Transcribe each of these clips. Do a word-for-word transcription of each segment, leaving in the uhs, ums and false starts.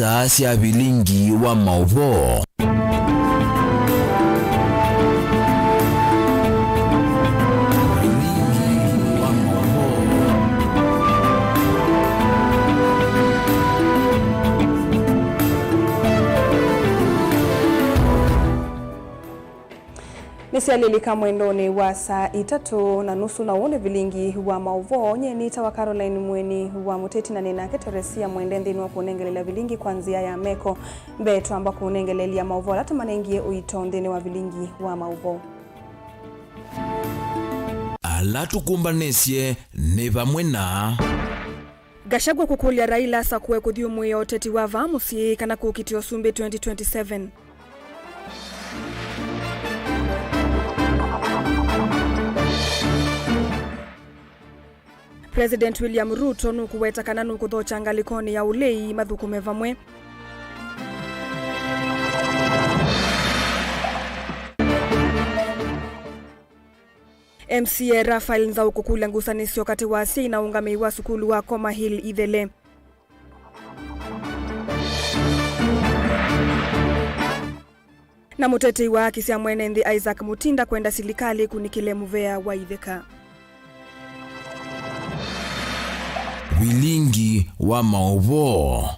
Saa sya vilingi wa maũvoo. Vilingi wa maũvoo. Nĩsyalilika mwendonĩ wa saa itatũ na nusu, na ũũ nĩ vilingi wa maũvoo. Nyie nĩtawa Caroline Mweni wa Mũteti, na nĩ nake Teresia Mwende nthĩnĩ wa kũnengelela vilingi kwa nzĩa ya meko. Mbee twamba kũnengeleelya maũvoo ala tũmanengie ũito nthĩnĩ wa vilingi wa maũvoo. Ala tũkũmbanĩsye nĩ vamwe na. Gachagua kũkũlya Raila asakũe kũthyũmũĩa ũteti wa vaa mũsyĩ kana kũkitĩa ũsumbĩ twenty twenty-seven. President William Ruto nũkũweta kana nũkũthokya ngalĩkonĩ ya ũlei mathũkũme vamwe. M C A Raphael Nzau kũkũlya ngusanĩsyo katĩ wa asyai na ũngamĩi wa sukulu wa Coma Hill Ithele. Na mũtetei wa haki sya mwene nthĩ Isaac Mutinda kwenda silikalĩ ĩkunĩkĩle mũvea wa itheka. Vilingi wa maũvoo.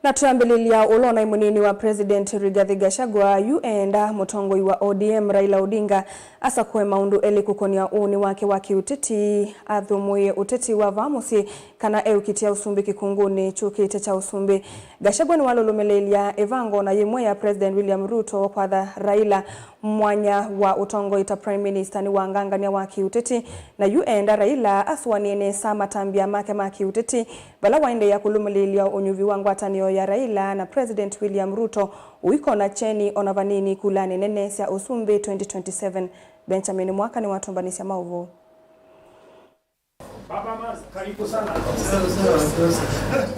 Na twambĩlĩlya ũla ũnaĩ mũnini wa President Rigathi Gachagua, yu eenda mũtongoi wa O D M Raila Odinga asakũe maũndũ elĩ kũkonia ũnĩ wake wa kĩũteti, athũmũĩe ũteti wa vaa mũsyĩ, kana eũkitĩa ũsumbĩ kĩkungũnĩ kyũkĩte kya ũsumbĩ. Gachagua nĩwalũlũmĩlĩĩlya ĩvango na yĩmwe ya President William Ruto kwatha Raila mwanya wa ũtongoi ta Prime Minister nĩ wangangany'a wa kĩũteti, na yu eenda Raila asũanĩe nesa matambya make ma kĩũteti, vala waendeea kũlũmĩlĩĩlya ũnyuvi wa ngwatanĩo ya Raila na President William Ruto ũikona kyeni ona vanini kulanĩ nene sya ũsumbĩ twenty twenty-seven. Benjamin Mwaka nĩwatũmbanĩsya maũvoo.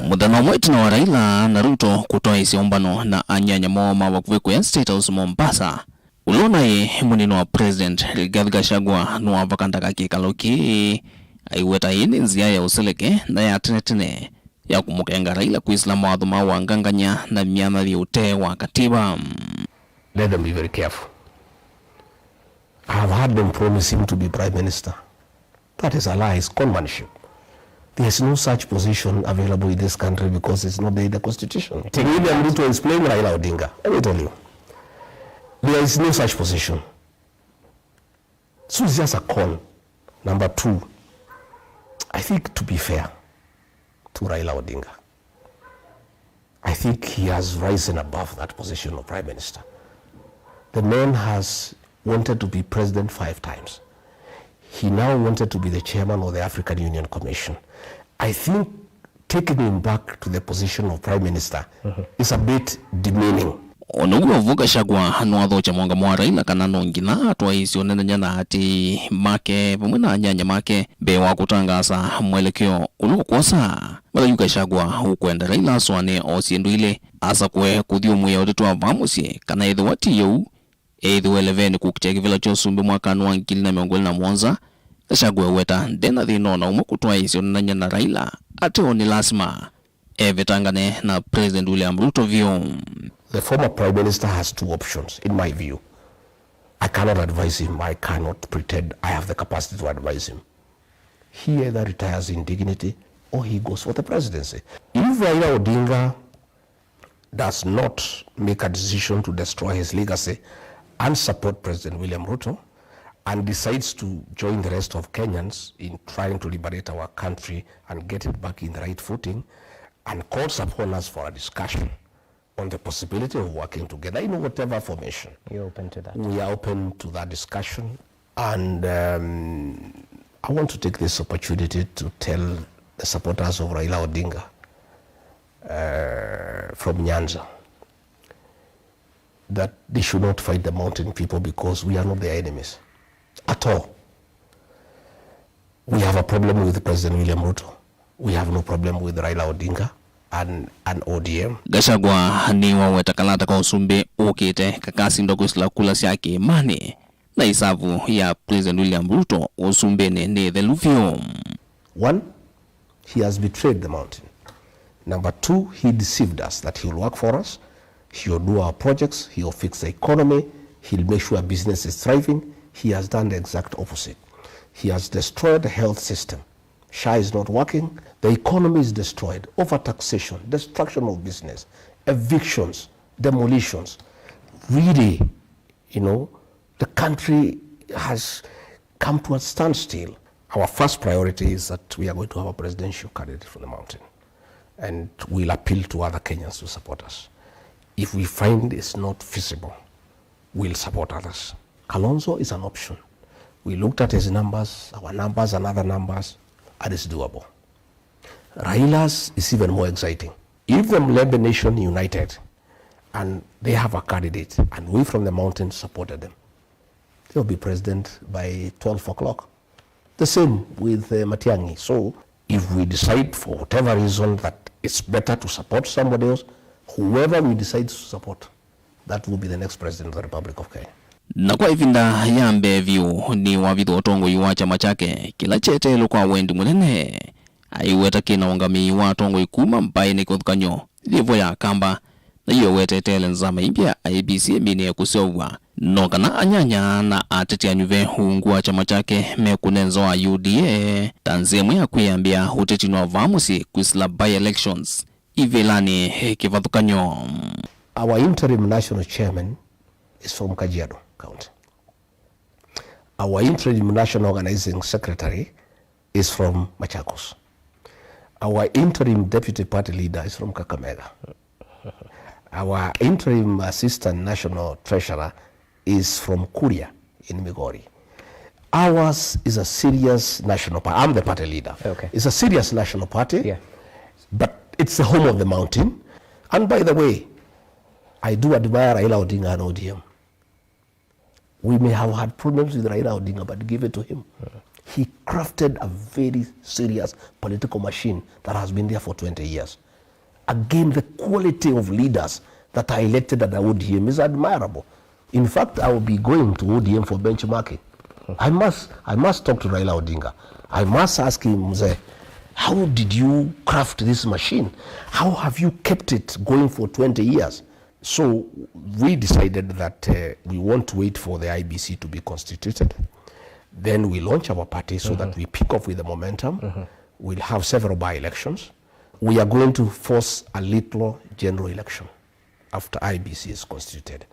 Mũthenya ũmwe ĩtina wa Raila na Ruto kũtwaĩĩsya ũmbano na anyanya moo ma vakuvĩ kũya State House Mombasa, ũla ũnaĩ mũnini wa President Rigathi Gachagua nĩwavaka ndaka kĩkalo kĩĩ aiweta ĩĩ nĩ nzĩa ya ũseleke na ya tene tene ya kũmũkenga Raila kwĩsĩla mawatho ma wangangany'a na myanya yĩ ũtee wa katiba. Let them be very careful. I have heard them promise him to be prime minister. That is a lie, it's conmanship. There is no such position available in this country because it's not there in the constitution. William Ruto is playing Raila Odinga. Let me tell you. There is no such position. So it's just a con. Number two, I think to be fair to Raila Odinga, I think he has risen above that position of prime minister. The man has wanted to be president five times. He now wanted to be the chairman of the African Union Commission. I think taking him back to the position of prime minister is a bit demeaning. O na ũu wĩ o vo, Gachagua nĩwathokya mũũngamo wa Raila kana no nginya atwaĩĩsye ũnenany'a na aatĩĩi make vamwe na anyanya make mbee wa kũtangaasa mwelekeo ũla ũkwosa. Vala yu Gachagua ũkwenda Raila asũanĩe o syĩndũ ilĩ, asakũe kũthyũmũĩa ũteti wa vaa mũsyĩ, kana ethĩwa ti ũu, eĩthĩwe levenĩ kũkitĩa kĩvĩla kya ũsumbĩ mwakanĩ wa ngili na mĩongo ĩlĩ na mũonza. Gachagua eweta nde na thĩna o na ũmwe kũtwaĩĩsya ũnenany'a na Raila, ateo nĩ lasima evetangane na President William Ruto vyũ. The former prime minister has two options, in my view. I cannot advise him. I cannot pretend I have the capacity to advise him. He either retires in dignity or he goes for the presidency. If Raila Odinga does not make a decision to destroy his legacy and support President William Ruto and decides to join the rest of Kenyans in trying to liberate our country and get it back in the right footing, and calls upon us for a discussion on the possibility of working together in whatever formation. You're open to that? We are open to that discussion. And, um, I want to take this opportunity to tell the supporters of Raila Odinga, uh, from Nyanza, that they should not fight the mountain people because we are not their enemies at all. We have a problem with President William Ruto. We have no problem with Raila Odinga and, and O D M. Gachagua nĩwaweta kalata ka ũsumbĩ ũkĩte kakasindwa kwĩsĩla kula sya kĩĩmanĩ, na isavu ya President William Ruto ũsumbĩnĩ nĩ thelu vyũ. One, he has betrayed the mountain. Number two, he deceived us that he will work for us, he will do our projects, he will fix the economy, he'll make sure business is thriving. He has done the exact opposite. He has destroyed the health system. SHA is not working. The economy is destroyed. Overtaxation, destruction of business, evictions, demolitions. Really, you know, the country has come to a standstill. Our first priority is that we are going to have a presidential candidate from the mountain. And we'll appeal to other Kenyans to support us. If we find it's not feasible, we'll support others. Kalonzo is an option. We looked at his numbers, our numbers, and other numbers, and it's doable. Raila's is even more exciting. If the Mlembe Nation united and they have a candidate, and we from the mountain supported them, they'll be president by twelve o'clock. The same with uh, Matiang'i. So if we decide for whatever reason that it's better to support somebody else, whoever we decide to support, that will be the next president of the Republic of Kenya. Na kwa ĩvinda ya mbee vyũ nĩ wavithwa ũtongoi wa kyama kyake kĩla kyeteelwe kwa wendi mũnene. Aiweta kĩna ũngamĩi wa atongoi kuma mbaĩnĩ kĩvathũkany'o yĩvo ya Kamba, na iwe weteteele nzama imbya I E B C ĩminĩe kũseũvw'a. No kana anyanya na ateti anyuve ungu wa kyama kyake mekũnenza wa U D A ta nzĩa ĩmwe ya kwĩyambĩa ũtetinĩ wa vaa mũsyĩ kwĩsĩla by-elections ivĩlanĩ kĩvathũkany'o. Our interim national chairman is from Kajiado County. Our interim national organizing secretary is from Machakos. Our interim deputy party leader is from Kakamega. Our interim assistant national treasurer is from Kuria in Migori. Ours is a serious national party. I'm the party leader. Okay. It's a serious national party, yeah, but it's the home of the mountain. And by the way, I do admire Raila Odinga and O D M. We may have had problems with Raila Odinga, but give it to him. He crafted a very serious political machine that has been there for twenty years. Again, the quality of leaders that are elected at the O D M is admirable. In fact, I will be going to O D M for benchmarking. I must, I must talk to Raila Odinga. I must ask him, Mzee, how did you craft this machine? How have you kept it going for twenty years? So we decided that uh, we want to wait for the I E B C to be constituted. Then we launch our party so that we pick up with the momentum. We'll have several by-elections. We are going to force a little general election after I E B C is constituted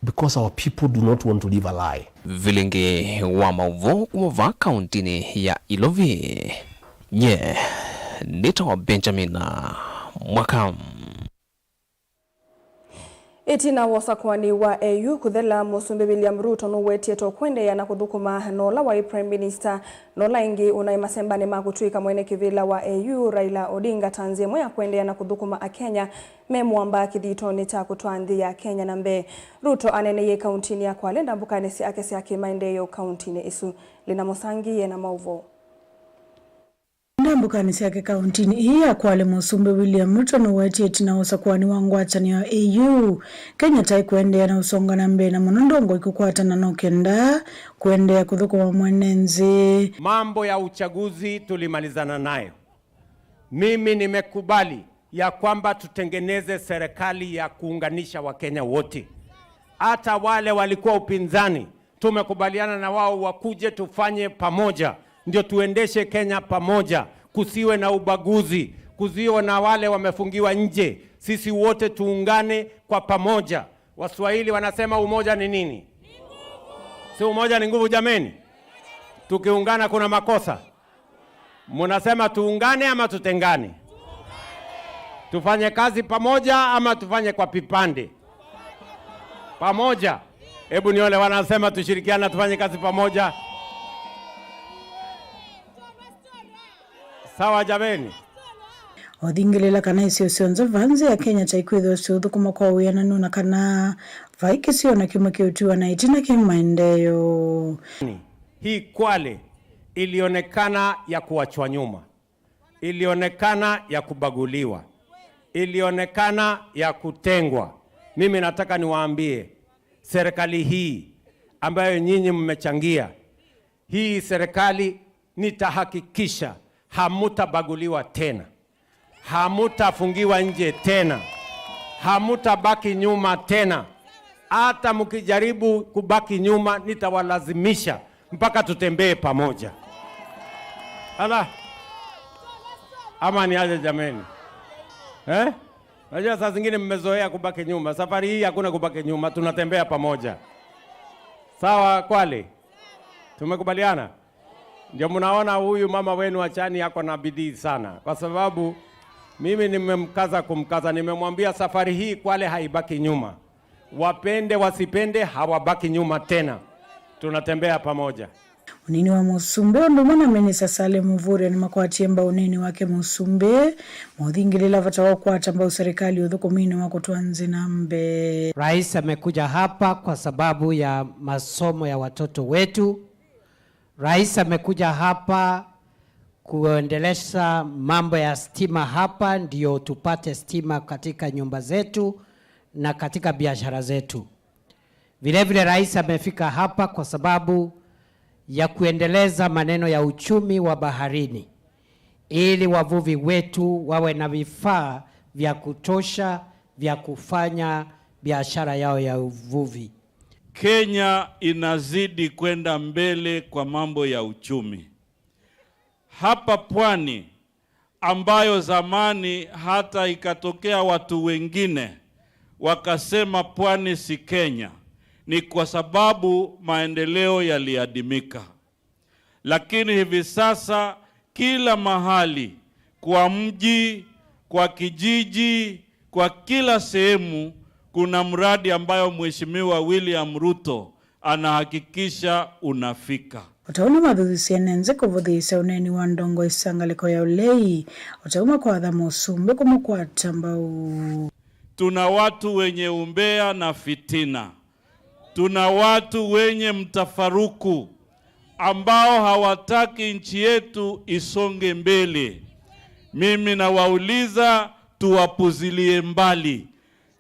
because our people do not want to live a lie. Vilingĩ wa maũvoo kuma vaa kauntinĩ ya Ilovi. Nye nĩtawa Benjamin Mwaka. Ĩtina wa ũsakũani wa A U kũthela, Mũsumbĩ William Ruto nũwetie ta ũkwendeea na kũthũkũma na ũla waĩ Prime Minister na ũla ĩngĩ ũnaĩ masembanĩ ma kũtw'ĩka mwene kĩvĩla wa A U, Raila Odinga, ta nzĩa ĩmwe ya kwendeea na kũthũkũma Akenya me mũamba kĩthitonĩ kya kũtwaa nthĩ ya Kenya na mbee. Ruto aneeneie kauntinĩ ya Kwale ndambũkanĩ syake sya kĩmaendeeo kauntinĩ ĩsu. Lina Mũsangi ena maũvoo. Ndambũkanĩ syake kauntinĩ ĩĩ ya Kwale, Mũsumbĩ William Ruto nũwetie ĩtina wa ũsakũani wa ngwatanĩo ya A U, Kenya ta ĩkwendeea na ũsonga na mbee, na mũno ndongoi kũkwatana no kenda kwendeea kũthũkũma mwene nthĩ. Mambo ya uchaguzi tulimalizana nayo. Mimi nimekubali ya kwamba tutengeneze serikali ya kuunganisha Wakenya wote. Hata wale walikuwa upinzani, tumekubaliana na wao wakuje tufanye pamoja, ndio tuendeshe Kenya pamoja, kusiwe na ubaguzi, kusiwe na wale wamefungiwa nje. Sisi wote tuungane kwa pamoja. Waswahili wanasema umoja ni nini? Si umoja ni nguvu, jameni? Tukiungana kuna makosa? Munasema tuungane ama tutengane? Tufanye kazi pamoja ama tufanye kwa vipande? Pamoja. Hebu nione wanasema tushirikiane, tufanye kazi pamoja. Sawa, jameni. Othingĩlĩla kana isio syonthe vaa nthĩ ya Kenya ta ikwĩthĩwa siũthũkũma kwa wĩananu na kana vai kĩsio na kĩmwe kĩũtiwa na ĩtina kĩ maendeeo. Hii Kwale ilionekana ya kuachwa nyuma, ilionekana ya kubaguliwa, ilionekana ya kutengwa. Mimi nataka niwaambie, serikali hii ambayo nyinyi mmechangia, hii serikali nitahakikisha hamutabaguliwa tena. Hamutafungiwa nje tena. Hamutabaki nyuma tena. Hata mkijaribu kubaki nyuma, nitawalazimisha mpaka tutembee pamoja. Ala. Ama ni aje jameni? Eh? Najua saa zingine mmezoea kubaki nyuma. Safari hii hakuna kubaki nyuma, tunatembea pamoja. Sawa Kwale? Tumekubaliana? Ndio mnaona huyu mama wenu Achani ako na bidii sana, kwa sababu mimi nimemkaza kumkaza, nimemwambia safari hii Kwale haibaki nyuma. Wapende wasipende, hawabaki nyuma tena. Tunatembea pamoja. Ũnini wa mũsumbĩ ũndũ ũmwe na Minista Salim Mvurya nĩmakwatie mbau ũnini wake mũsumbĩ, maũthingĩlĩla vata wa kũkwata mbau serikali ũthũkũminĩ wa kũtwaa nthĩ na mbee. Rais amekuja hapa kwa sababu ya masomo ya watoto wetu. Rais amekuja hapa kuendeleza mambo ya stima hapa, ndio tupate stima katika nyumba zetu na katika biashara zetu. Vile vile rais amefika hapa kwa sababu ya kuendeleza maneno ya uchumi wa baharini, ili wavuvi wetu wawe na vifaa vya kutosha vya kufanya biashara yao ya uvuvi. Kenya inazidi kwenda mbele kwa mambo ya uchumi. Hapa pwani, ambayo zamani hata ikatokea watu wengine wakasema pwani si Kenya, ni kwa sababu maendeleo yaliadimika. Lakini hivi sasa kila mahali, kwa mji, kwa kijiji, kwa kila sehemu, kuna mradi ambayo Mheshimiwa William Ruto anahakikisha unafika. O ta ũu nĩmathuthusye ene nzĩ kũvũthĩĩsya ũneeni wa ndongoi sya ngalĩko ya ũlei, o ta ũu makwatha mũsumbĩ kũmũkwata mbau. Tuna watu wenye umbea na fitina. Tuna watu wenye mtafaruku ambao hawataki nchi yetu isonge mbele. Mimi nawauliza, tuwapuzilie mbali.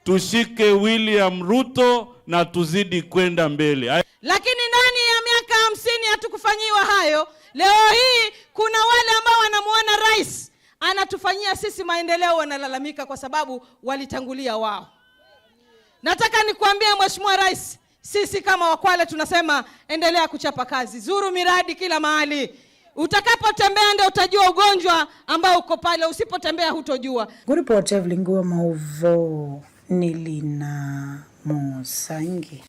Tushike William Ruto na tuzidi kwenda mbele. Lakini ndani ya miaka hamsini hatukufanyiwa hayo. Leo hii kuna wale ambao wanamuona rais anatufanyia sisi maendeleo, wanalalamika kwa sababu walitangulia wao. Nataka nikuambie Mheshimiwa Rais, sisi kama Wakwale tunasema endelea kuchapa kazi. Zuru miradi kila mahali. Utakapotembea ndio utajua ugonjwa ambao uko pale, usipotembea hutojua. Ngũripoti Evelyn Ngua, maũvoo nĩ Lina Mũsangi.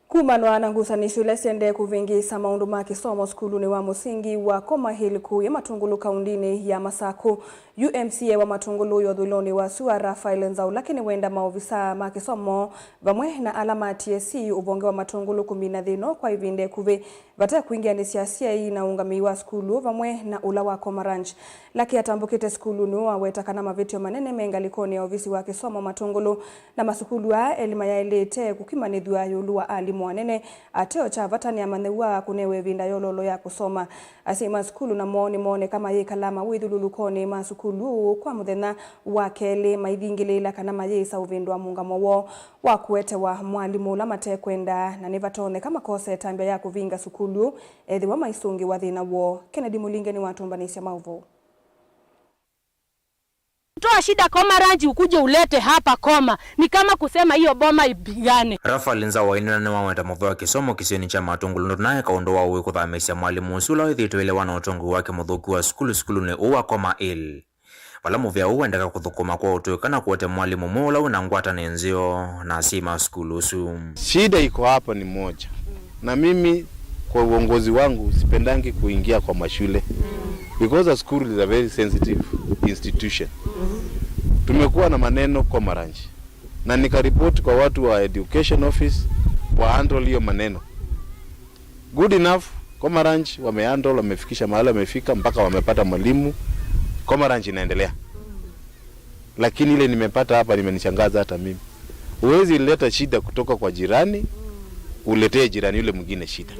Kumanwa na ngusanĩsyo ila siendee kũvĩngĩĩsa maũndũ ma kĩsomo sukulunĩ wa mũsingi wa Koma Hill kũu Matungulu kaũndĩnĩ ya Masaku, yu M C A wa Matungulu ũyũ ũthũĩlonĩ wa sua Raphael Nzaũ Laki nĩwenda maovisa ma kĩsomo vamwe na ala ma T S C ũvonge wa Matungulu kũmina thĩna ũũ kwa ĩvinda ĩkuvĩ vate kwingĩanĩsya asyai na ũũngamĩi wa sukulu vamwe na ũla wa Koma Ranch. Laki atambũkĩte sukulunĩ ũũ aweta kana mavĩtyo manene me ngalĩkonĩ ya ovisi wa kĩsomo Matungulu na masukulu aa elĩ mayaĩlĩte kũkimanĩthw'a ĩũlũ wa alimũ anene. Ateo kya vata nĩ amanyĩw'a kũnewe ĩvinda yololo ya kũsoma. Asyai ma sukulu namo nĩmooneka mayĩkala mawĩthyũlũlũkonĩ ma sukulu ũũ kwa mũthenya wa kelĩ maithingĩlĩĩla kana mayĩsa ũvĩndũa mũũngamo woo wa kũetewa mwalimũ ũla matekwenda, na nĩvatonyeka makose ĩtambya ya kũvinga sukulu ethĩwa maisũngĩwa thĩna woo. Kennedy Mũlinge nĩwatũmbanĩsya maũvoo. Toa shida Koma Ranch ukuje ulete hapa Koma. Ni kama kusema hiyo boma ipigane. Raphael Nzaũ Wainĩla nĩwaweta mũvea wa kĩsomo kĩsionĩ kya Matungulu ndũnaeka ũndũ wa ũĩ kũthamĩĩsya mwalimũ ũsu ũla wĩthĩĩtwe ĩlewa na ũtongoi wake mũthũku wa sukulu sukulunĩ ũũ wa Koma Hill, vala mũvea ũũ wendeka kũthũkũma kwa ũtũĩka na kũete mwalimũ ũmwe ũla wĩna ngwatanĩo nzeo na asyai ma sukulu ũsu. Shida iko hapa ni moja. Na mimi kwa uongozi wangu sipendangi kuingia kwa mashule because a school is a very sensitive institution. Tumekuwa na maneno Koma Ranch na nikaripoti kwa watu wa education office wa handle hiyo maneno. Good enough, Koma Ranch wamehandle, wamefikisha mahali wamefika mpaka wamepata mwalimu. Koma Ranch inaendelea. Lakini ile nimepata hapa nimenishangaza hata mimi. Huwezi leta shida kutoka kwa jirani, uletee jirani yule mwingine shida.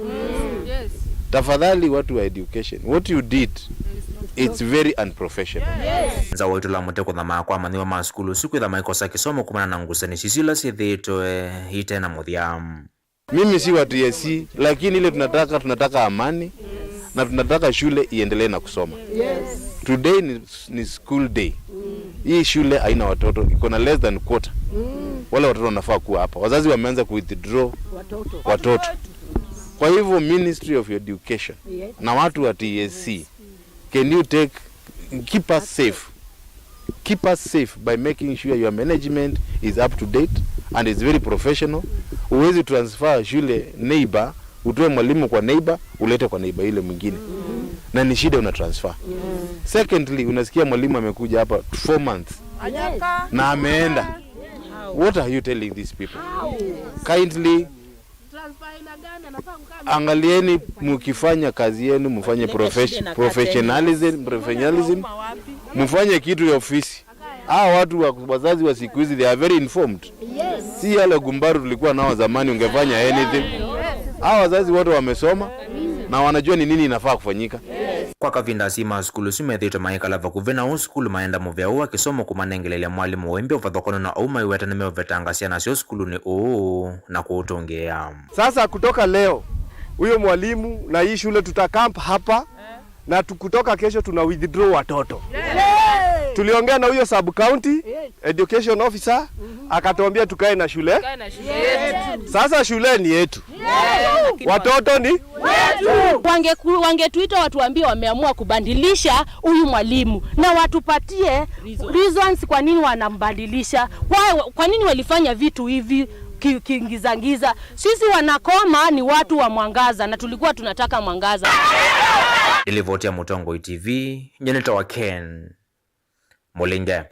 Yes. Tafadhali watu wa education, what you did, it's very unprofessional. Nzaũ Waitũla mũte kũthamaa kwa amanyĩw'a ma sukulu ũsu kwĩtha maikosa kĩsomo kumana na ngusanĩsyo isu ila syĩthĩĩtwe ite na mũthya. Mimi si wa T S C, lakini ile tunataka, tunataka amani na tunataka shule iendelee na kusoma. Today ni, ni school day. Hii shule haina watoto, iko na less than quarter. Wale watoto wanafaa kuwa hapa. Wazazi wameanza ku withdraw watoto. Kwa hivyo, Ministry of Education na watu wa T S C, can you take, keep us safe? Keep us safe by making sure your management is up to date and is very professional. Huwezi transfer shule neighbor, utoe mwalimu kwa neighbor, ulete kwa neighbor ile mwingine. Na ni shida una transfer. Secondly, unasikia mwalimu amekuja hapa four months na ameenda. What are you telling these people? Kindly angalieni, mukifanya kazi yenu mufanye profession-, professionalism, professionalism, mufanye kitu ya ofisi. Hawa watu wa, wazazi wa siku hizi, they are very informed. Si yale gumbaru tulikuwa nao zamani, ungefanya anything. Hawa wazazi wote wamesoma na wanajua ni nini inafaa kufanyika. Kwa kavinda, asyai ma sukulu isu methĩĩtwe maikala vakuvĩ na ũu sukulu maenda mũvea ũũ wa kĩsomo kũmanengelelya mwalimũ ũimbi ũvathũkany'o na ũu maiweta nĩmeũvetanga syana syoo sukulunĩ ũũ na kũũtũngĩĩa. Sasa kutoka leo, huyo mwalimu na hii shule tuta camp hapa na tu-, kutoka kesho tuna withdraw watoto. Tuliongea na huyo sub county education officer, akatuambia tukae na shule. Sasa shule ni yetu. Watoto ni wetu. Wangeku-, wangetuita watuambie wameamua kubadilisha huyu mwalimu na watupatie reasons kwa nini wanambadilisha. Kwa, kwa nini walifanya vitu hivi ki-, kingizangiza? Sisi wanakoma ni watu wa mwangaza na tulikuwa tunataka mwangaza. Nĩ livoti ya Mũtongoi T V, nyie nĩtawa Ken Mũlinge.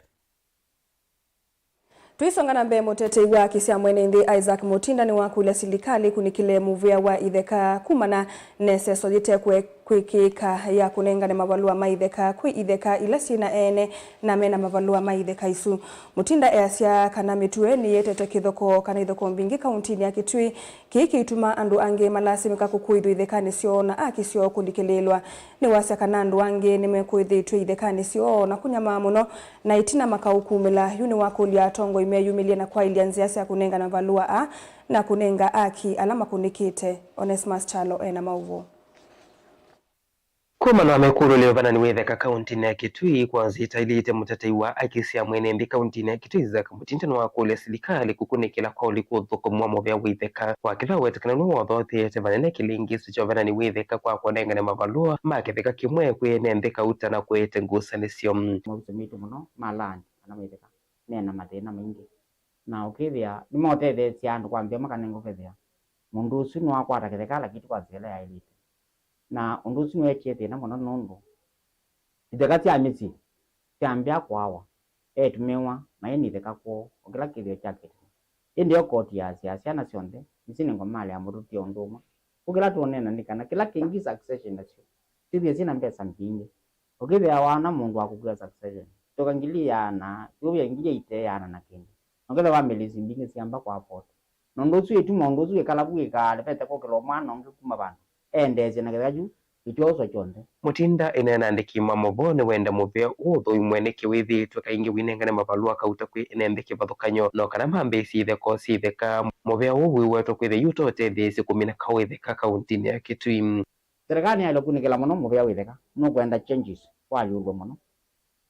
Tũisonga na mbee, mũtetei wa haki sya mwene nthĩ Isaac Mutinda nĩwakũlya silikalĩ ĩkunĩkĩle mũvĩa wa itheka kumana na ĩseso yĩte kwĩkĩĩka ya kũnengane mavalũa ma itheka kwĩ itheka ila syĩ na ene na mena mavalũa ma itheka isu. Mutinda easya kana mĩtũe nĩyĩetete kĩthoko kana ithoko mbingĩ kauntinĩ ya Kitui, kĩĩ kĩituma andũ angĩ malasimĩka kũkũĩthw'a ithekanĩ syoo na aki syoo kũlikĩlĩĩlwa. Nĩwasya kana andũ angĩ nĩmekũĩthĩtw'e ithekanĩ syoo na kũnyamaa mũno, na ĩtina makaũkumĩla. Yu nĩwakũlya atongoi meyumĩlye na kwaĩlya nzĩa sya kũnengana mavalũa aa na kũnenga aki ala makũnĩkĩte. Onesmus Kyalo ena maũvoo. Kumana na mĩkũlyo ya ũvenani wa itheka kauntinĩ ya Kitui, kwa nzĩa itaĩlĩte, mũtetei wa haki sya mwene nthĩ kauntinĩ ya Kitui, Isaac Mutinda, nĩwakũlya silikalĩ kũkunĩkĩla kwa ũliku ũthũkũmi wa mũvĩa wa itheka, wakĩtha wetĩkano nĩwothothete vanene kĩlĩngĩso kya ũvenani wa itheka kwa kũnengane mavalũa ma kĩtheka kĩmwe kwĩ ene nthĩ kauta na kũete ngusanĩsyo. Maũvisa maitũ mũno ma land ala ma itheka mena mathĩna maingĩ, na ũkĩthĩa nĩmaũtetheesya andũ kwa nzĩa makanengwa vethĩa mũndũ ũsu nĩwakwata kĩtheka lakini kwa nzĩa ĩla yaĩlĩte. Na ũndũ ũsu nĩweekie thĩna mũno nũndũ itheka sya mĩsyĩ syambĩa kũawa, eĩtu mewa mayĩ na itheka kwoo, o kĩla kĩthĩo kyakĩte. Ĩndĩ yo koti yaasya syana syonthe nĩsinengwe malĩ ya mũtũtie ũndũ ũmwe. Kwoou kĩla tũũneena nĩ kana kĩla kĩngĩ succession nasyo syĩthĩe syĩ na mbesa mbingĩ. Ũkĩthĩa waona mũndũ wa kũkua succession, ĩtoka ngili iana, ĩũvĩa ngili ite iana na kĩndũ. Na ũkethĩa wambĩlĩĩsya mbingĩ syamba kũ afford. Na ũndũ ũsu ĩtuma ũndũ ũsu wĩkala vu wĩkalevete kũkĩlwa mwana ũngĩ kuma vandũ eendeesye na kĩtheka kyu kĩtyooswa kyonthe. Mutinda ĩneena na andĩki ma movoo nĩwenda mũvĩa ũũ ũthũimwe nĩkĩ wĩthĩĩtwe kaingĩ ũinengane mavalũa kauta kwĩ ene nthĩ kĩvathũkany'o, no kana mambĩĩsye itheko syĩ itheka. Mũvĩa ũũ wĩwetwa kwĩthĩa yu ũtotetheesye kũmina kaũ itheka kauntinĩ ya Kitui. Serikali nĩyaĩle kũkunĩkĩla mũno mũvĩa wa itheka. Nũkwenda changes, walyũlw'a mũno.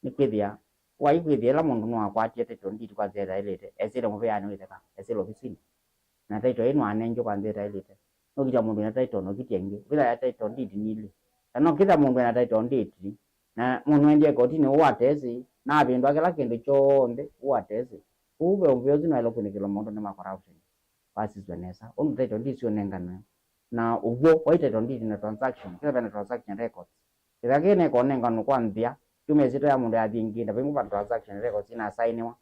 Nĩkwĩthĩa, waĩ kwĩthĩa ĩla mũndũ nĩwakwatie title deed kwa nzĩa ĩtaĩlĩte, esĩle mũvĩanĩ wa itheka, esĩle ovisinĩ. Na title ĩĩ nĩwanengiwe kwa nzĩa ĩtaĩlĩte. Nũkĩtya mũndũ wĩna title na ũkĩtya ĩngĩ. Ũkĩthĩa title deed nĩ ilĩ. Kana ũkĩthĩa mũndũ ena title deed, na mũndũ endie kotinĩ ũũ atesĩ, na avĩndũa kĩla kĩndũ kyonthe ũũ atesĩ. Kwoou ve mũvĩa ũsu nĩwaĩle kũkunĩkĩlwa maũndũnĩ ma corruption. Wasisw'e nesa. Ũndũ title deed syũnenganwe. Na ũw'o wa title deed na transaction, kĩla vena transaction records. Kĩtheka kĩĩ nĩkonenganwa kwa nzĩa, kyuma ĩsyĩtwa ya mũndũ yathi ĩngĩ, na vaingĩ va transaction records inasainiwa,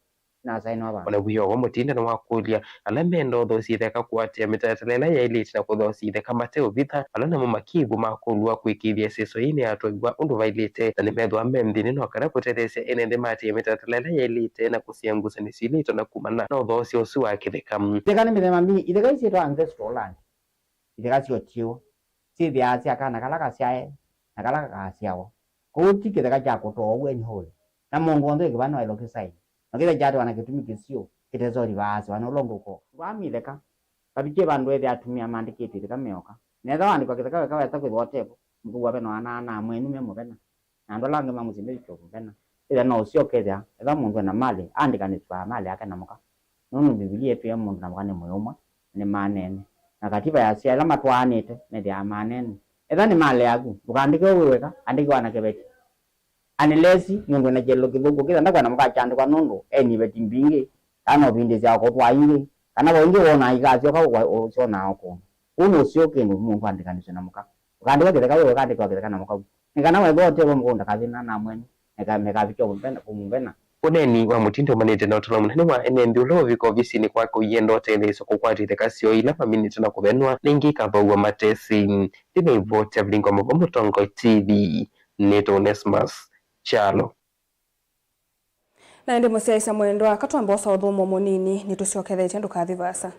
inasainiwa vandũ. O na wĩoo wa Mutinda nĩwakũlya ala menda ũthoosya itheka kũatĩĩa mĩtalatala ĩla yaĩlĩte na kũthoosya itheka mateũvitha, ala namo makĩĩvw'a makũlw'a kũĩkĩĩthya ĩseso yĩĩ nĩyatwaĩwa ũndũ vaĩlĩte, na nĩmethĩwa me nthĩnĩ no kana kũtetheesya ene nthĩ maatĩĩe mĩtalatala ĩla yaĩlĩte na kũsea ngusanĩsyo ila itonya kumana na ũthoosya ũsu wa kĩtheka. Itheka nĩ mĩthemba mingĩ. Itheka isyĩtwa ancestral land. Itheka syotiĩwa syĩthĩawa sya kana kala kasyae na kala kakasyawa. Kwoou ti kĩtheka kya kũtooa ũu anyhow. Na mũndũ w'onthe wĩ kĩvaa nĩwaĩle ũkĩsaini. Na kĩtheka kyatĩwa na kĩtumi kĩseo kĩtesolivaasya nĩ ũla ũndũ ũkoo. Andũ aa ma itheka, vavikĩe vandũ ethĩa atumĩa maandĩkĩtwe itheka meoka. Na ethĩwa waandĩkwa kĩtheka weka wesa kwĩthĩwa ũtevo, mũkũw'a ve na ana ana amwe enyu me mũvena. na andũ ala angĩ ma mũsyĩ methĩtwe kũvena. Ĩthĩa no ũseo ũkethĩa, ethĩwa mũndũ ena malĩ, aandĩkanĩsw'aa malĩ yake na mũka. Nũndũ Mbivilia ĩtwĩe mũndũ na mũka nĩ mwĩĩ ũmwe, nĩ maanene. Na kativa yasya ĩla matwaanĩte methĩawa maanene. Ethĩwa nĩ malĩ yaku, ndũkaandĩke ũu wĩ weka, andĩke wanake veti. Unless mũndũ ena kyelelo kĩthũku, ũkĩthĩa ndakwenda mũka kyandĩkwa nũndũ e na iveti mbingĩ, kana no vindĩsya kũtwaa ingĩ, kana vo ingĩ wonaa ikasyoka ũsyonaa o kũndũ. Ũu nĩ ũseo kĩndũ mũndũ andĩkanĩsw'e na mũka. Ũkaandĩkwa kĩtheka wĩ weka, andĩkwa kĩtheka na mũka. Nĩ kana wethĩwa ũte vo mũka ũndakathĩna na mwene, meka-, mekavikya kũmũvena, kũmũvena. Ũneeni wa mũtindo ũmanĩte na ũtalo mũnene wa ene nthĩ ũla ũvika ovisinĩ kwake ũyenda ũtetheesya kũkwata itheka syoo ila maminĩte na kũvenwa, na ingĩ ikavaw'a matesĩ. Ndĩ na ivoti ya Vilingo Mavo Mũtongoi T V, nĩtwa Onesmus Kyalo. Na ĩndĩ mũsyaĩĩsya mwendwa, katwambe ũsa ũthũmũo mũnini, nĩtũsyokethetye, ndũkathi vaasa.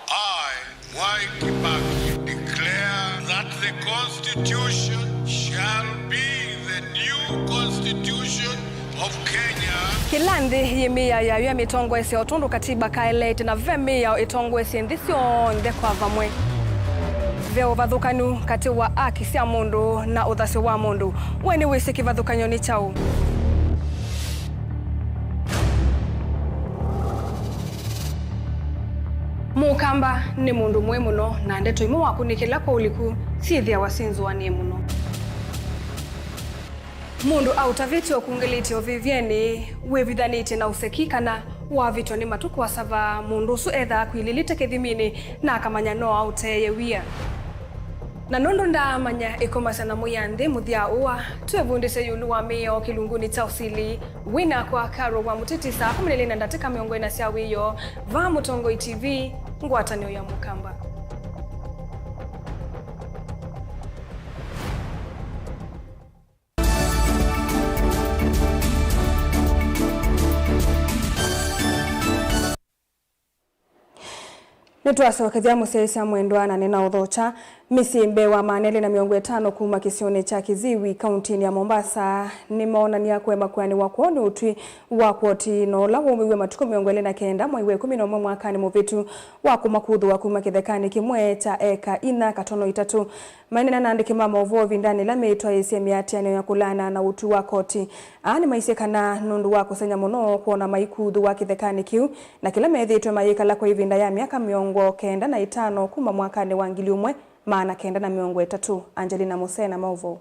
I, Mwai Kibaki, declare that the Constitution shall be the new Constitution of Kenya. Kĩla nthĩ yĩ mĩao yayo ya mĩtongoesye o tondũ katiba kaeleete, na ve mĩao ĩtongoesye nthĩ syonthe kwa vamwe. Ve ũvathũkanu katĩ wa aki sya mũndũ na ũthasyo wa mũndũ. We nĩwĩsĩ kĩvathũkany'o nĩ kyaũ? Mũkamba nĩ mũndũ mũĩ mũno, na ndeto imwe wakũnĩkĩla kwa ũliku syĩthĩawa syĩnzũanĩe mũno. Mũndũ aũtavĩtye ũkungĩlĩtye ũvĩvyenĩ, wĩvithanĩtye na ũseki, kana wavĩtwa nĩ matũ kũasava, mũndũ ũsu ethaa akwilĩlĩte kĩthiminĩ na akamanya no aũteeye wia. Na nũndũ ndaamanya ĩkomasya na mũya nthĩ mũthya ũa, twĩvundĩsye ĩũlũ wa mĩao kĩlungunĩ kya ũsili. Wĩ nakwa Carol wa Mũtiti saa kũmi na ilĩ na ndatĩka mĩongo ĩna sya wĩoo, vaa Mũtongoi T V, ngwatanĩo ya Mũkamba. Nĩtwasokethya mũsyaĩĩsya mwendwa na nĩnaũthokya. Mĩsyĩ mbee wa maana elĩ na mĩongo ĩtano kuma kĩsionĩ kya Kiziwi, kauntinĩ ya Mombasa, nĩmoonany'a kũema kwĩanĩwa kwoo nĩ ũtwi wa koti, na ũla waumiw'e matukũ mĩongo ĩlĩ na kenda mwei wa ĩkũmi na ũmwe mwakanĩ mũvĩtu, wa kũmakuthũa kuma kĩthekanĩ kĩmwe kya eka inya katono itatũ. Maineena na andĩki ma maũvoo ĩvindanĩ yĩla meĩtwaĩĩsye mĩatĩanĩo ya kũlaana na ũtwi wa koti. Aa nĩmaisye kana nũndũ wa kũseng'ya mũno kwona maikuthũwa kĩthekanĩ kĩu, na kĩla methĩĩtwe mayĩkala kwa ĩvinda ya myaka mĩongo kenda na ĩtano kuma mwakanĩ wa ngili ũmwe maana kenda na mĩongo ĩtatũ. Angelina Musena, maũvoo.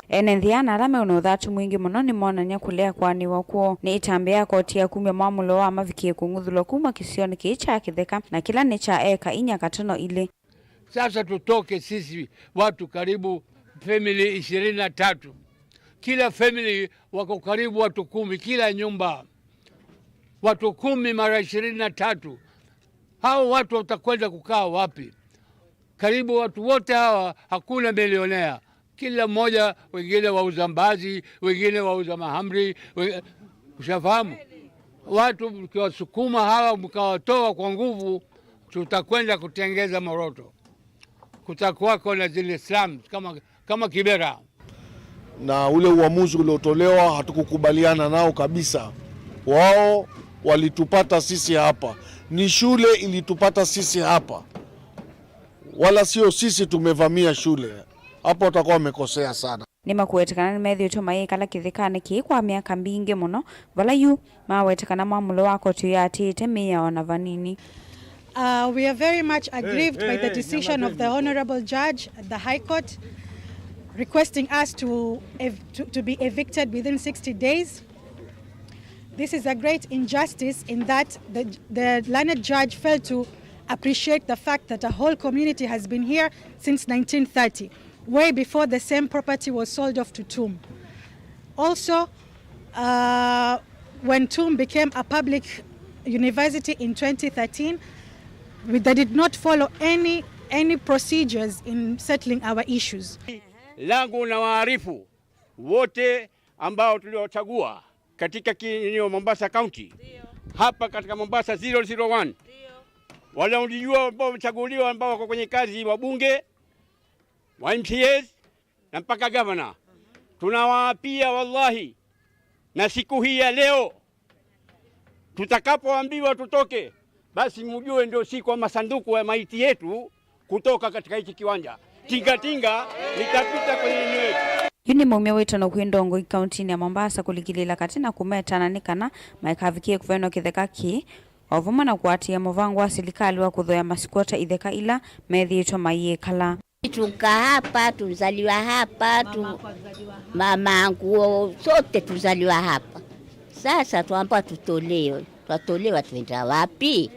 Ene nthĩ ana ala meũna ũthatu mwingĩ mũno nĩmonany'a kũlea kũanĩwa kwoo nĩ ĩtambya ya koti ya kumya mwamũlo wa mavikie kũng'uthũlwa kuma kĩsionĩ kĩĩ kya kĩtheka, na kĩla nĩ kya eka inya katono ilĩ. Sasa tutoke sisi watu karibu family ishirini na tatu. Kila family wako karibu watu kumi, kila nyumba. Watu kumi mara ishirini na tatu. Hao watu watakwenda kukaa wapi? Karibu watu wote hawa, hakuna milionea. Kila mmoja, wengine wauza mbazi, wengine wauza mahamri, we-, ushafahamu? Watu mkiwasukuma hawa, mkawatoa kwa nguvu, tutakwenda kutengeza Moroto. Kutakuwako na zile slums kama, kama Kibera. Na ule uamuzi uliotolewa hatukukubaliana nao kabisa. Wao walitupata sisi hapa. Ni shule ilitupata sisi hapa. Wala sio sisi tumevamia shule. Hapo watakuwa wamekosea sana. Nĩmakuete kana nĩmethĩĩtwe mayĩkala kĩthekanĩ kĩĩ kwa myaka mbingĩ mũno, vala yu mawete kana mwamũlo wa koti ũyatĩĩte mĩao na vanini. Uh, we are very much aggrieved by the decision of the Honorable Judge at the High Court requesting us to ev-, to, to be evicted within sixty days. This is a great injustice in that the, the learned judge failed to appreciate the fact that a whole community has been here since nineteen thirty, way before the same property was sold off to TUM. Also, uh, when TUM became a public university in twenty thirteen, we, they did not follow any, any procedures in settling our issues. Langu na waarifu wote ambao tuliochagua katika ki-, nini, Mombasa County, hapa katika Mombasa zero zero one, wale ulijua ambao wamechaguliwa, ambao wako kwenye kazi, wabunge, wa M C As na mpaka gavana. Tunawaapia wallahi, na siku hii ya leo tutakapoambiwa tutoke, basi mjue ndio siku wa masanduku ya maiti yetu kutoka katika hichi kiwanja. Tingatinga litapita kwenye mioyo yetu. Yu nĩ maumya wĩtano kwĩ ndongoi kauntinĩ ya Mombasa kũlikĩlĩĩla katĩ na kũmetana nĩ kana maikavikie kũvenwa kĩtheka kĩĩ, o vamwe na kũatĩĩa mũvango wa silikalĩ wa kũthooea masikwota itheka ila methĩĩtwe mayĩkala. Tuka hapa, tuzaliwa hapa, tu... mamangu, sote tuzaliwa hapa. Sasa twamba tutolewe, twatolewa twenda wapi?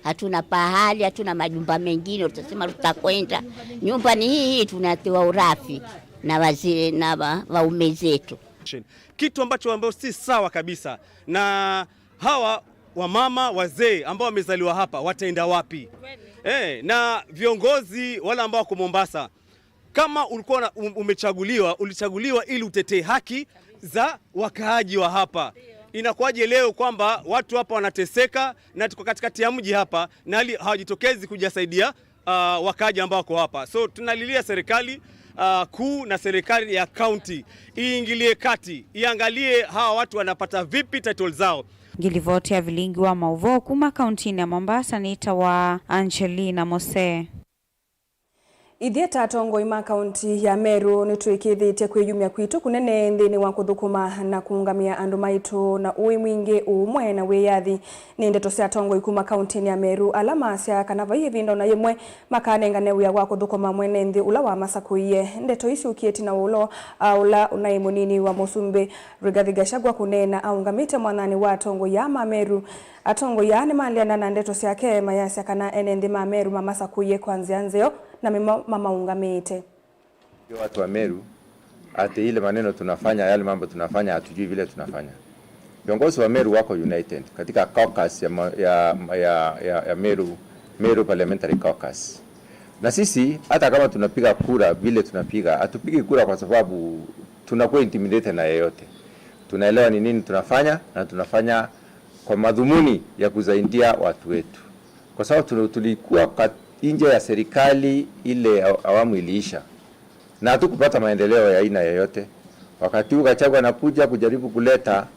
Hatuna pahali, hatuna majumba mengine, tutasema tutakwenda. Nyumba ni hii hii, tunatewa urafi na wazee na wa-, waume zetu. Kitu ambacho, ambayo si sawa kabisa. Na hawa wamama, wazee ambao wamezaliwa hapa wataenda wapi? Eh, na viongozi wale ambao wako Mombasa, kama ulikuwa na, um, umechaguliwa, ulichaguliwa ili utetee haki za wakaaji wa hapa. Inakuwaje leo kwamba watu hapa wanateseka na tuko katikati ya mji hapa na hali hawajitokezi kujasaidia, uh, wakaaji ambao wako hapa? So tunalilia serikali, uh, kuu na serikali ya county iingilie kati, iangalie hawa watu wanapata vipi title zao. Ngilivoti ya vilingi wa mauvoo kuma kauntinĩ ya Mombasa nĩtawa Angelina Mose. Ithyĩ ta atongoi ma kaunti ya Meru nĩtwĩkĩĩthĩtye kwĩyumya kwitũ kũnene nthĩnĩ wa kũthũkũma na kũũngamĩa andũ maitũ na ũĩ mwingĩ, ũũmwe na wĩyathi. Nĩ ndeto sya atongoi kuma kauntinĩ ya Meru ala maasya kana vai ĩvinda ona yĩmwe makanengane wĩa wa kũthũkũma mwene nthĩ ũla wamasakũie. Ndeto ii syũkie ĩtina wa ũlo, a, ũla ũnaĩ mũnini wa mũsumbĩ Rigathi Gachagua kũneena aũngamĩte mwananĩ wa atongoi aa ma Meru. Atongoi aa nĩmaleana na ndeto syake, mayasya kana ene nthĩ ma Meru mamasakũie kwa nzĩa nzeo na mĩmo mamaũngamĩte. Ndio watu wa Meru, ati ile maneno tunafanya, yale mambo tunafanya, hatujui vile tunafanya. Viongozi wa Meru wako united katika caucus ya ma-, ya, ya, ya, ya Meru, Meru Parliamentary Caucus. Na sisi, hata kama tunapiga kura vile tunapiga, hatupigi kura kwa sababu tunakuwa intimidated na yeyote. Tunaelewa ni nini tunafanya, na tunafanya kwa madhumuni ya kusaidia watu wetu, kwa sababu tuli-, tulikuwa kat-, nje ya serikali ile aw-, awamu iliisha, na hatukupata maendeleo ya aina yoyote. Wakati huu Gachagua anakuja kujaribu kuleta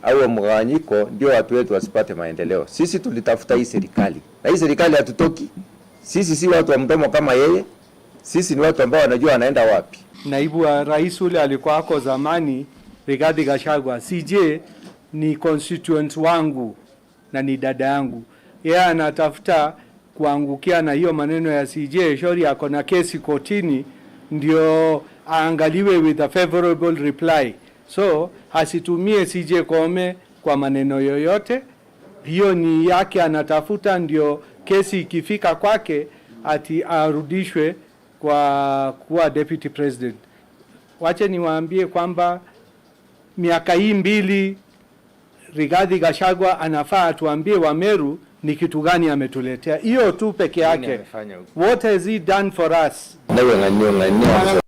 au mgawanyiko, ndio watu wetu wasipate maendeleo. Sisi tulitafuta hii serikali, na hii serikali hatutoki. Sisi si watu wa mdomo kama yeye. Sisi ni watu ambao wanajua wanaenda wapi. Naibu wa rais ule alikuwa ako zamani, Rigathi Gachagua, C J ni constituent wangu na ni dada yangu. Yeye anatafuta kuangukia na hiyo maneno ya C J, shauri ako na kesi kotini, ndio aangaliwe with a favorable reply. So, asitumie C J Koome kwa maneno yoyote. Hiyo ni yake anatafuta, ndio kesi ikifika kwake ati arudishwe kwa kuwa deputy president. Wache niwaambie kwamba miaka hii mbili Rigathi Gachagua anafaa atuambie Wameru ni kitu gani ametuletea. Hiyo tu peke yake. Nini amefanya huko? What has he done for us? Nĩwe ng'ania, ng'ania.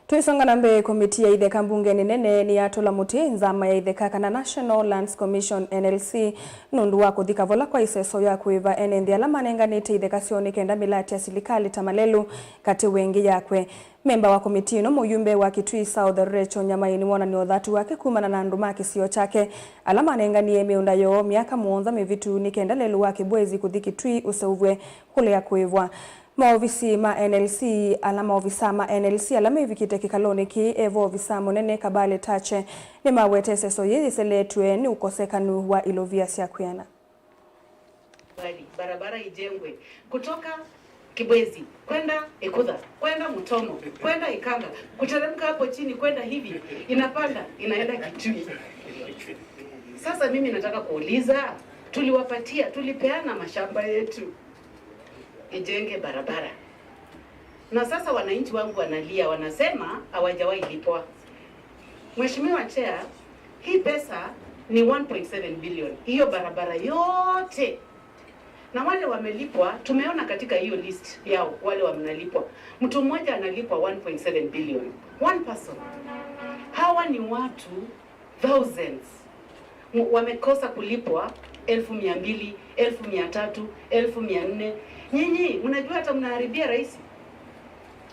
Twĩsonga na mbee, komiti ya itheka mbungenĩ nene nĩyatũla mũtĩ nzama ya itheka kana National Lands Commission, N L C, nũndũ wa kũthika vola kwa ĩseso ya kũĩva ene nthĩ ala manenganĩte itheka syoo nĩ kenda mĩlatĩ ya silikalĩ ta malelũ katĩ wa ĩngĩ yakwe. Memba wa komiti ĩno, mũyumbe wa Kitui South Rachel Nyamai, nĩwonanie ũthatu wake kumana na andũ ma kĩsio kyake ala manenganie mĩũnda yoo myaka mũonza mĩvitu nĩ kenda lelũ wa Kibwezi kũthi Kitui ũseũvw'e kũlea kũĩvwa. Maovisi ma N L C, ala maovisa ma N L C ala mevikĩte kĩkalonĩ kĩĩ, e vo ovisa mũnene Kabale Tache, nĩmawete ĩseso yĩĩ yĩseletw'e nĩ ũkosekanu wa ilovia sya kwĩana. Barabara ijengwe kutoka Kibwezi kwenda Ikutha, kwenda Mutomo, kwenda Ikanga, kuteremka hapo chini kwenda hivi, inapanda, inaenda Kitui. Sasa mimi nataka kuuliza, tuliwapatia, tulipeana mashamba yetu ijenge barabara. Na sasa wananchi wangu wanalia, wanasema hawajawahi lipwa. Mheshimiwa Chair, hii pesa ni one point seven billion. Hiyo barabara yote. Na wale wamelipwa, tumeona katika hiyo list yao, wale wanalipwa. Mtu mmoja analipwa one point seven billion. One person. Hawa ni watu thousands. M-, wamekosa kulipwa elfu mia mbili, elfu mia tatu, elfu mia nne. Nyinyi, mnajua hata mnaharibia rais.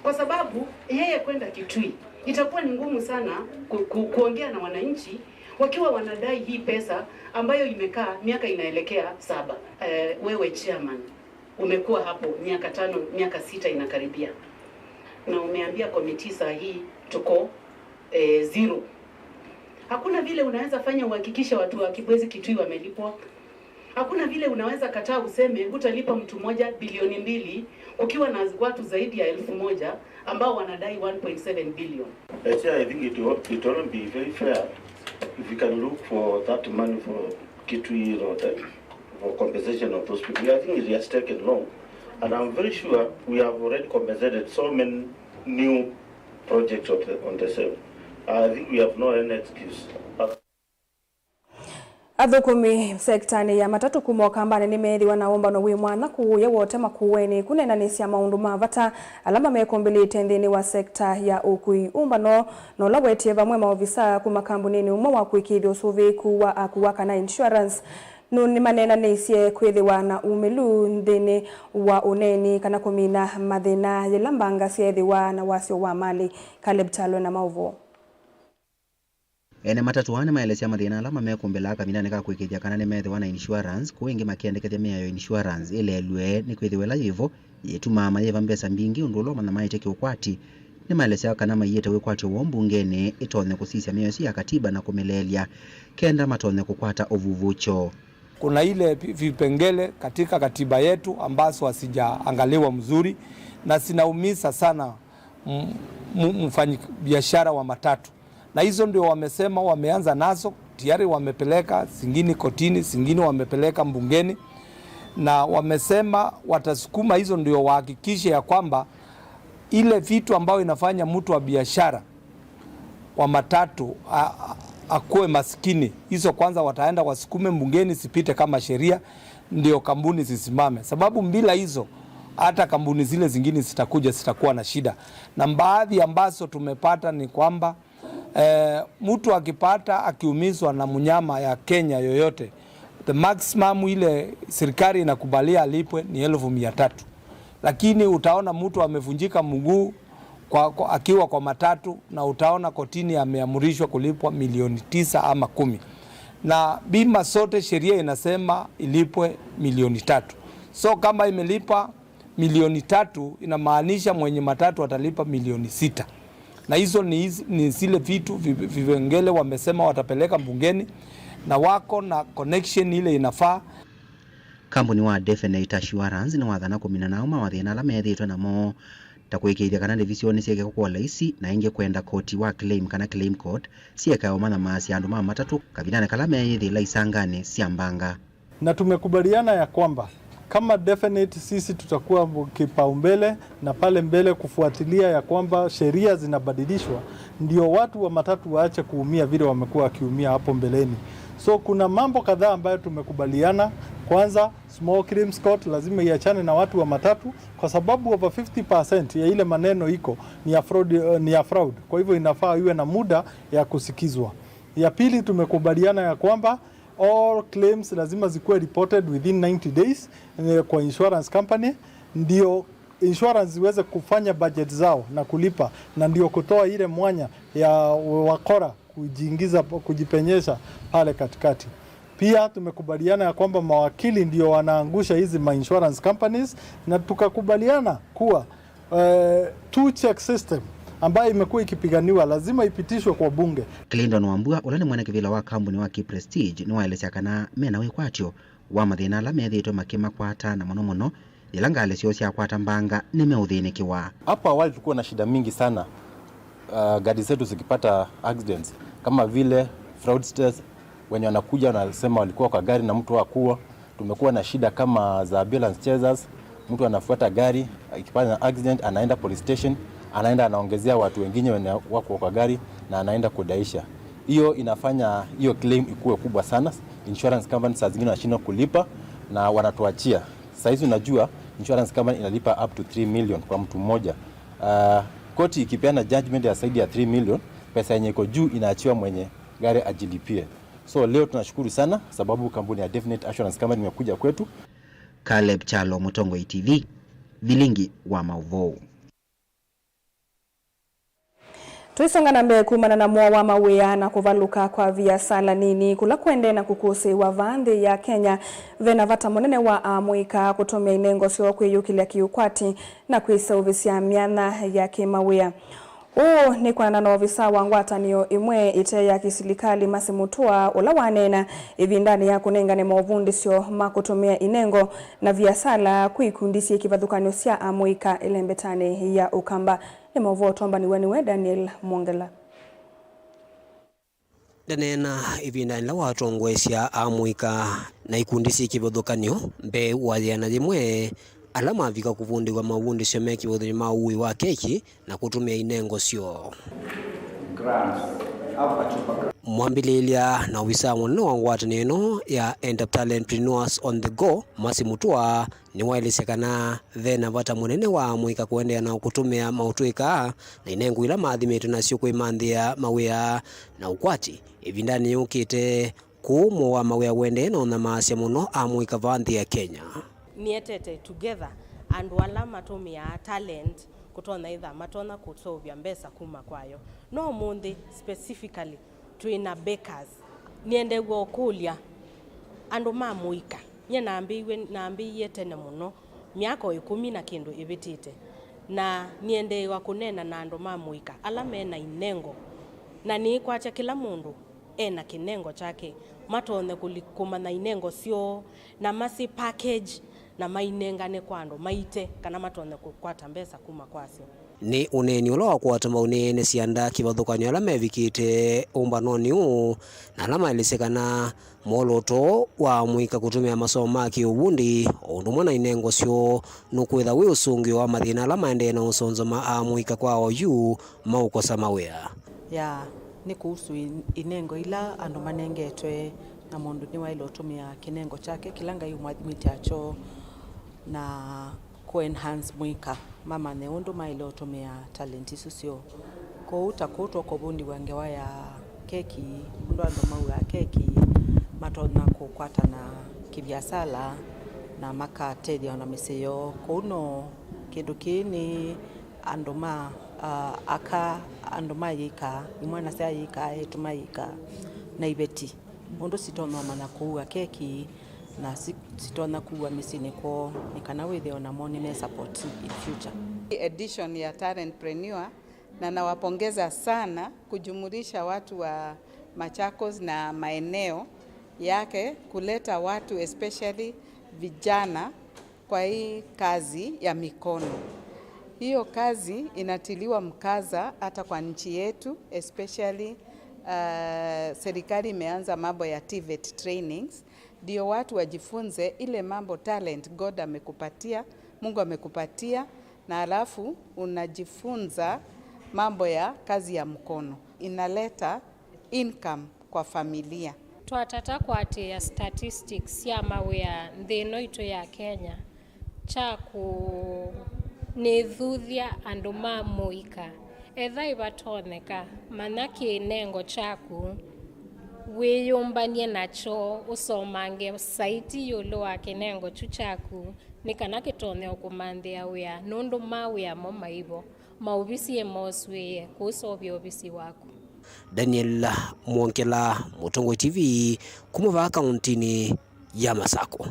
Kwa sababu yeye kwenda Kitui, itakuwa ni ngumu sana ku, ku, kuongea na wananchi wakiwa wanadai hii pesa ambayo imekaa miaka inaelekea saba. Eh, wewe chairman, umekuwa hapo miaka tano, miaka sita inakaribia, na umeambia committee saa hii tuko, eh, zero. Hakuna vile unaweza fanya uhakikishe watu wa Kibwezi Kitui wamelipwa. Hakuna vile unaweza kataa useme hutalipa mtu mmoja bilioni mbili kukiwa na watu zaidi ya elfu moja ambao wanadai one point seven billion. Actually, I think it will, it will be very fair if we can look for that money for Kitui Road, eh, for compensation of those people. I think it has taken long, and I'm very sure we have already compensated so many new projects on the, on the same. I think we have no any excuse. Athũkũmi sektanĩ ya matatũ kuma Ũkambanĩ nĩmeethĩwa na ũmbano wĩ mwanya kũũya wote makuenĩ kũneenanĩsya maũndũ ma vata ala mamekũmbĩlĩte nthĩnĩ wa sekta ya ũkui. Ũmbano na ũla wetie vamwe maovisa kuma kambunĩnĩ ũmwe wa kũĩkĩĩthya ũsũvĩĩku wa akua kana insurance nũ nĩmaneenanĩisye kwĩthĩwa na umĩlu nthĩnĩ wa ũneeni kana kũmina mathĩna yĩla mbanga syeethĩwa na wasyo wa malĩ. Caleb Kyalo na maũvoo. Ene matatũ aa nĩmaelesya mathĩna ala mamekũmbĩlaa kavindanĩ ka kũĩkĩĩthya kana nĩmeethĩwa na insurance, kũu ĩngĩ makĩendekethya mĩao ya insurance ĩleelw'e, nĩkwĩthĩwa ĩla yĩvo yĩtumaa mayĩva mbesa mbingĩ ũndũ ũla ũmanyamaĩte kĩũkwati. Nĩmaelesya kana maiĩte wĩkwatyo woo mbungenĩ ĩtonye kũsisya mĩao ĩsu ya katiba na kũmĩleelya kenda matonye kũkwata ũvuvũkyo. Kuna ile vi-, vipengele katika katiba yetu ambazo hazijaangaliwa mzuri na zinaumiza sana m-, m-, mfanyi biashara wa matatu. Na hizo ndio wamesema wameanza nazo, tayari wamepeleka zingine kotini, zingine wamepeleka mbungeni, na wamesema watasukuma hizo ndio wahakikishe ya kwamba ile vitu ambayo inafanya mtu wa biashara wa matatu a-, a-, akuwe masikini, hizo kwanza wataenda wasukume mbungeni zipite kama sheria, ndio kampuni zisimame, sababu bila hizo hata kampuni zile zingine zitakuja, zitakuwa na shida. Na baadhi ambazo tumepata ni kwamba Eh, mtu akipata akiumizwa na mnyama ya Kenya yoyote, the maximum ile serikali inakubalia alipwe ni elfu mia tatu. Lakini utaona mtu amevunjika mguu kwa, kwa, akiwa kwa matatu, na utaona kotini ameamrishwa kulipwa milioni tisa ama kumi. Na bima zote sheria inasema ilipwe milioni tatu. So kama imelipa milioni tatu, inamaanisha mwenye matatu atalipa milioni sita. Na hizo ni hizi, ni zile vitu vi-, vipengele wamesema watapeleka mbungeni, na wako na connection ile inafaa. Kambuni wa Definite Assurance nĩwathana kũmina nao mathĩna ala methĩĩtwe namo, ta kũĩkĩĩthya kana ndivisyoni syekĩka kwa ũlaisi, na ĩngĩ kwenda koti wa claim kana claim court syĩkae ũmanyamaasya andũ ma matatũ kavindanĩ kala meyĩthĩĩla isanganĩ sya mbanga. Na tumekubaliana ya kwamba kama Definite sisi tutakuwa kipaumbele na pale mbele kufuatilia ya kwamba sheria zinabadilishwa, ndio watu wa matatu waache kuumia vile wamekuwa wakiumia hapo mbeleni. So kuna mambo kadhaa ambayo tumekubaliana. Kwanza, small claims court lazima iachane na watu wa matatu, kwa sababu over fifty percent ya ile maneno iko ni ya fraud, eh, ni ya fraud. Kwa hivyo inafaa iwe na muda ya kusikizwa. Ya pili, tumekubaliana ya kwamba all claims lazima zikuwe reported within ninety days, eh, kwa insurance company, ndio insurance ziweze kufanya budget zao na kulipa, na ndio kutoa ile mwanya ya wakora kujiingiza, kujipenyesha pale katikati. Pia tumekubaliana ya kwamba mawakili ndio wanaangusha hizi ma insurance companies, na tukakubaliana kuwa eh, two check system ambayo imekuwa ikipiganiwa lazima ipitishwe kwa bunge. Clinton Wambua, ũla nĩ mwene kĩvĩla wa kambuni wa Key Prestige, nĩwaelesya kana mena wĩkwatyo wa mathĩna ala methĩĩtwe makĩmakwata, na mũno mũno yĩla ngalĩ syoo syakwata mbanga nĩmeũthĩnĩkĩwa. Hapo awali tulikuwa na shida mingi sana, uh, gari zetu zikipata accidents, kama vile fraudsters wenye wanakuja wanasema walikuwa kwa gari na mtu hakuwa. Tumekuwa na shida kama za ambulance chasers, mtu anafuata gari, ikipata na accident, anaenda police station, anaenda anaongezea watu wengine wenye wako kwa gari na anaenda kudaisha. Hiyo inafanya hiyo claim ikuwe kubwa sana. Insurance companies saa zingine wanashindwa kulipa na wanatuachia. Saa hizi unajua insurance company inalipa up to three million kwa mtu mmoja. Ah, koti ikipeana judgment ya zaidi ya three million, pesa yenye iko juu inaachiwa mwenye gari ajilipie. So leo tunashukuru sana sababu kampuni ya Definite Assurance Company imekuja kwetu. Caleb Kyalo, Mũtongoi T V, Vilingi wa Maũvoo. Tũisonga na mbee, kumana na mũo wa mawĩa na kũvalũka kwa viasala nini kũla kũendee na kũkũsĩĩwa vaa nthĩ ya Kenya, ve na vata mũnene wa amũika kũtũmĩa inengo syoo kwĩyũkĩlya kĩũkwati na kwĩseũvĩsya myanya ya kĩmawĩa. Ũũ nĩ kwanana na ovisa wa ngwatanĩo ĩmwe ĩte ya kĩsilikalĩ, Mercy Mutua, ũla waneena ĩvindanĩ ya kũnengane movundĩsyo ma kũtũmĩa inengo na viasala kwĩ ikundi syĩ kĩvathũkany'o sya amũika ĩlembetanĩ ya Ũkamba. Nĩ maũvoo ũtombaniw'a nĩwe Daniel Mwongela. Ndaneena ĩvindanĩ yĩla watongoesya amũika na ikundi syĩ kĩvathũkany'o mbee wa yĩana yĩmwe ala mavika kũvundĩw'a mavundĩsyo me kĩvathũkany'o ma ũĩ wa keki na kũtũmĩa inengo syoo. Mwambĩlĩĩlya na ovisa mũnene wa ngwatanĩo ĩno ya End Up Talentpreneurs on the Go, Mercy Mutua, nĩwaelesya kana ve na vata mũnene wa amũika kũendeea na kũtũmĩa maũtũĩka na inengo ila maathimĩtwe nasyo kwĩmanthĩa mawĩa na ũkwati ĩvindanĩ yũkĩte. Kwoou mũo wa mawĩa ũendee na ũnyamaasya mũno amũika vaa nthĩ ya Kenya. Nĩetete together andũ ala matũmĩaa talent kũtonya ĩtha matonya kũseũvya mbesa kuma kwayo. No ũmũnthĩ specifically twĩ na bakers. Nĩendeew'a ũkũlya andũ ma mũika. Nyie nambĩĩwe, nambĩĩie tene mũno, myaka o ĩkũmi na kĩndũ ĩvĩtĩte, na nĩendeew'a kũneena na andũ ma mũika ala me na inengo, na nĩĩkwatya kĩla mũndũ e na kĩnengo kyake, matonye kũli-, kũmanya inengo syoo, na masĩ package, na mainengane kwa andũ maite, kana matonye kũkwata mbesa kuma kwasyo. Nĩ ũneeni ũla wakwata mbau nĩ ene syanda kĩvathũkany'o ala mevikĩte ũmbanonĩ ũũ, na ala maelesya kana mwolooto wa amũika kũtũmĩa masomo ma kĩũvundi o ũndũ ũmwe na inengo syoo nũkwĩtha wĩ ũsũngĩo wa mathĩna ala maendee na ũsonzoma amũika kwa oyu maũkosa mawĩa. Ya, nĩ kũhusu in-, inengo ila andũ manengetwe, na mũndũ nĩwaĩle ũtũmĩa kĩnengo kyake kĩla Ngai ũmwathimĩte nakyo na kũ enhance mũika, mamanye ũndũ maĩle ũtũmĩa talent isu syoo. Kwoou ta kũu tũkũvundĩw'a ngewa ya keki, ũndũ andũ mauaa keki, matonya kũkwatana kĩviasala, na makatethya ona mĩsyĩ yoo. Kwoou no kĩndũ kĩĩ nĩ andũ ma, ah, aka, andũ ma yĩka, imwana sya yĩka, eĩtu ma yĩka, na iveti. Ũndũ sitonya ũmanya kũua keki na si-, sitonya kuwa mĩsyĩnĩ kwoo, nĩ kana wĩthĩe onamo nĩme support in future. Edition ya Talentpreneur, na nawapongeza sana kujumulisha watu wa Machakos na maeneo yake, kuleta watu, especially vijana, kwa hii kazi ya mikono. Hiyo kazi inatiliwa mkaza hata kwa nchi yetu, especially, uh, serikali imeanza mambo ya TVET trainings, ndio watu wajifunze ile mambo talent God amekupatia, Mungu amekupatia, na alafu unajifunza mambo ya kazi ya mkono. Inaleta income kwa familia. Twatata kũatĩĩa statistics sya mawĩa nthĩ ĩno itũ ya Kenya, kya kũnĩthuthya andũ ma mũika. Ethĩwa vatonyeka, manya kĩnengo kyaku, wĩyũmbany'e nakyo, ũsomange saiti ĩũlũ wa kĩnengo kyu kyaku, nĩ kana kĩtonye ũkũmanthĩa wĩa, nũndũ ma wĩa mo maivo. Maovisi ĩmoswĩe kũũseũvya ovisi waku. Daniel Mwongela, Mũtongoi T V, kuma vaa kauntinĩ ya Masakũ.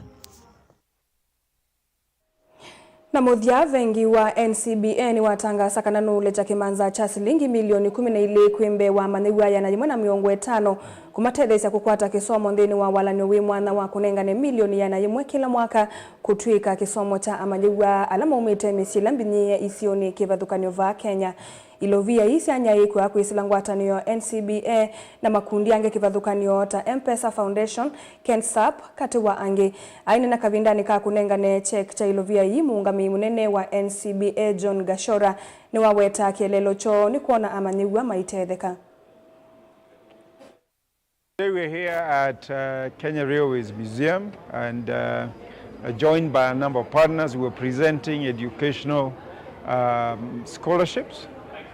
Na mũthya, vengi wa N C B A nĩwatangaasa kana nũũlekya kĩmanza kya silingi milioni kũmi na ilĩ kwĩ mbee wa amanyĩw'a ĩana yĩmwe na mĩongo ĩtano kũmatetheesya kũkwata kĩsomo nthĩnĩ wa walany'o wĩ mwanya wa kũnengane milioni ĩana yĩmwe kĩla mwaka kũtw'ĩka kĩsomo kya amanyĩw'a ala maumĩte mĩsyĩ ĩla mbinyĩĩe isionĩ kĩvathũkany'o vaa Kenya. Ilovia ii syanyaĩĩkw'a kwĩsĩla ngwatanĩo ya N C B A na makundi angĩ kĩvathũkany'o ta M-Pesa Foundation, KenSAP, katĩ wa angĩ. Aineena kavindanĩ ka kũnengane check kya ilovia ii, mũũngamĩi mũnene wa N C B A John Gashora nĩwawetaa kĩeleelo kyoo nĩ kwona amanyĩw'a maitetheka. Today we're here at, uh, Kenya Railways Museum and, uh, uh, joined by a number of partners. We're presenting educational, um, scholarships,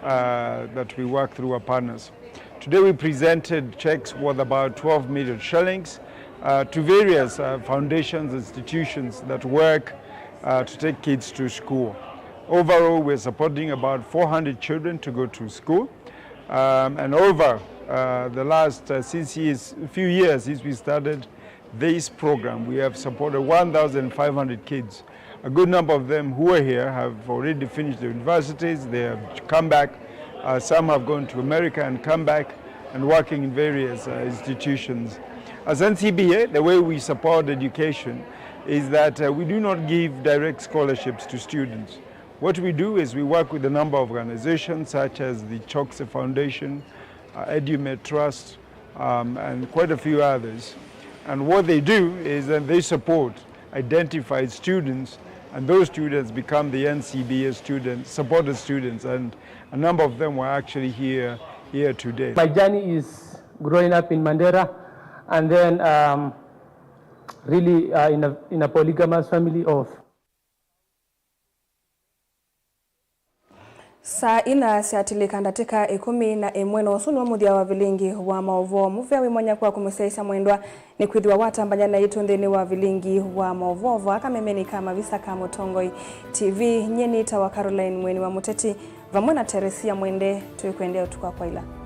uh, that we work through our partners. Today we presented checks worth about twelve million shillings, uh, to various, uh, foundations, institutions that work, uh, to take kids to school. Overall, we're supporting about four hundred children to go to school. Um, and over uh, the last uh, since years, few years since we started this program, we have supported one thousand five hundred kids. A good number of them who are here have already finished their universities, they have come back. Uh, some have gone to America and come back and working in various uh, institutions. As N C B A, the way we support education is that uh, we do not give direct scholarships to students. What we do is we work with a number of organizations such as the Chokse Foundation, uh, EduMed Trust, um, and quite a few others. And what they do is that they support identified students, and those students become the N C B A students, supported students, and a number of them were actually here, here today. My journey is growing up in Mandera, and then um, really uh, in, a, in a polygamous family of Saa inya syatilĩka ndatĩka ĩkũmi na ĩmwe, na ũsu nĩw'o mũthya wa vilingi wa maũvoo. Mũvea wĩ mwanya kwa kũmũsyaĩĩsya mwendwa nĩkwĩthĩwa watambany'a naitũ nthĩnĩ wa vilingi wa maũvoo vaa kamemeni ka Mavisa ka Mũtongoi T V. Nyie nĩtawa Caroline Mweni wa Mũteti, vamwe na Teresia Mwende, twĩkwendea ũtukũ wa kwaĩla.